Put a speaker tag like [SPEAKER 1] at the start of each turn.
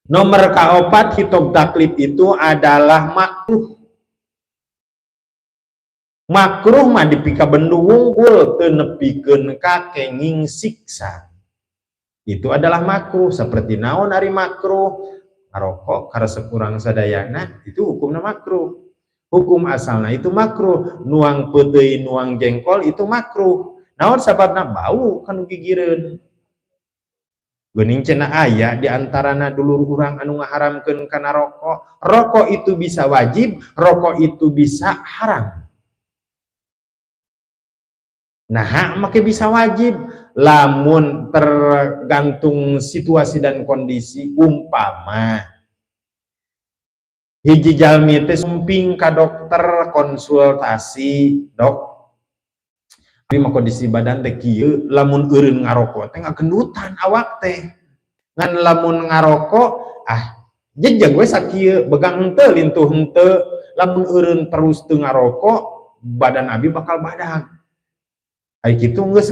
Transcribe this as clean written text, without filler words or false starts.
[SPEAKER 1] Nomor kaopat, khitab taklif itu adalah makruh. Makruh mah dipikabendu wungkul, teu nepikeun ka kenging siksa. Itu adalah makruh. Seperti naon ari makruh? Ngarokok karesep urang sadayana, itu hukumna makruh. Hukum asalna itu makruh. Nuang peuteuy, nuang jengkol itu makruh. Naon sababna? Bau kanu gigireun. Geuning cenah aya di antarana dulur urang anu ngaharamkeun kana rokok. Rokok itu bisa wajib, rokok itu bisa haram. Nah, make bisa wajib lamun tergantung situasi dan kondisi. Umpama hiji jalmi teh sumping ka dokter konsultasi, "Dok, tapi mah kondisi badan teh kieu, lamun eureun ngarokok teh ngagendutan awak teh, ngan lamun ngarokok ah jejeg we sakieu, begang henteu, lintuh henteu. Lamun eureun terus teu ngarokok, badan abi bakal badag." Ai kitu geus.